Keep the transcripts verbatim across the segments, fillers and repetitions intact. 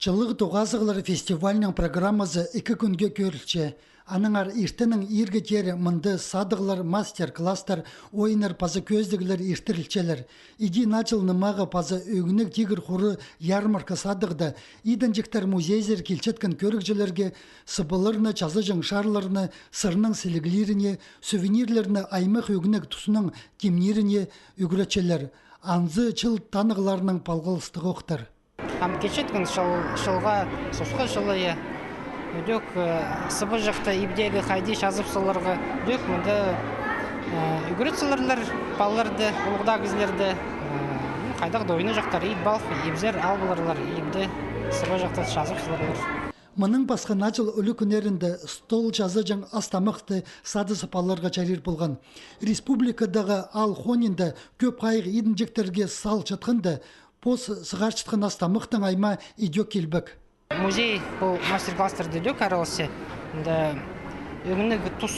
Чылығ тоғазығлар фестивальның программазы ікі кӱнге кӧрілче. Аннаңар иртеннең иирге теере мында садығлар, мастер-класстар, ойыннар паза кӧзідіглер иртірілчелер. Иди Наҷыл нымағы паза Ӧгінніг «Тигір хуры» ярмарка садығда идінҷектер музейзер килчеткен кӧрігҷілерге сыбаларны, чазаҷаң чарларны, сырның сіліглирине, сувенирлерні, аймах ӧгінніг туснаң тимниріне ӱгретчелер. Анзы чыл танығларынаң палғалыстығ охтар. Ам килчеткен чыл, чылға, сосха чылы, я. Ідӧк, э, сыбаҷахты ибдегі хайди чазып саларға. Ідӧк мында, э, ӱгретселерлер палаларды, улуғдағы кізілерді, э, ну, хайдағ-да ойнаҷахтар, ит пал, ибзер ал поларлар, ибде сыбаҷахты чазып саларлар. Мының пасха Наҷыл ӱлӱкӱннерінде стол чазаҷаң ас-тамахты садызып аларға чарир полған. Республикадағы аал хонинда кӧп хайығ идінҷектерге салчатханда, пос сығарчатхан ас-тамахтың аймаа идӧк килбек. Музей пу мастер-класстарда идӧк араласча. Мында ӧгінніг тус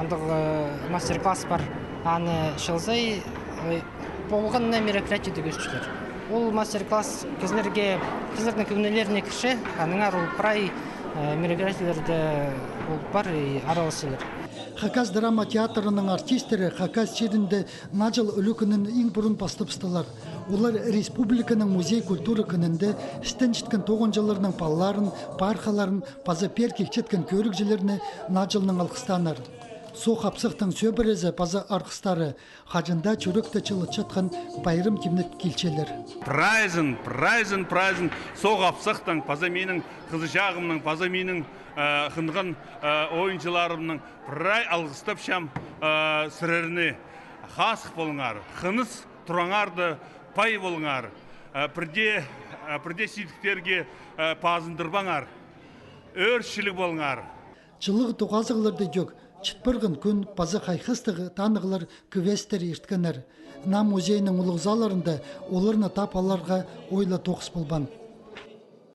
андағ, э, мастер-класс пар. Аны чылзай, э, полған на мероприятиеде кӧзітчелер. Ол мастер-класс кізілерге, кізілернің кӧңнілеріне кірче, аннаңар ол прай, э, мероприятиелерде ол пар и араласчалар. Хакас драма театрының артисттері Хакас чирінде Наҷыл ӱлӱкӱнін иң пурун пастабыстылар. Олар республиканың музей культура кӱнінде істенчеткен тоғынҷыларның палаларын, пархаларын паза пеер килчеткен кӧрігҷілерні Наҷылнаң алғыстааннар. Соох Апсахтың сӧбірезі паза арғыстары хаҷан даа чӱректі чылытчатхан пайрам тимнеп килчелер. Прайзын, прайзын, прайзын Соох Апсахтың паза минің хызыҷағымның, паза минің, э, хынған, э, ойынҷыларымның прай алғыстапчам, э, сірерні. Хазых полыңар, хыныс тураңар да пай полыңар. Э, пірдее, э, пірдее сидіктерге, э, пазындырбаңар. Ӧрчіліг полыңар. Чылығ тоғазығларда идӧк чіт парған кӱн паза хайхастығ танығлар, квесттер ирткеннер. Наа музейнің улуғ залларында оларны тап аларға ой ла тоғыс полбаан.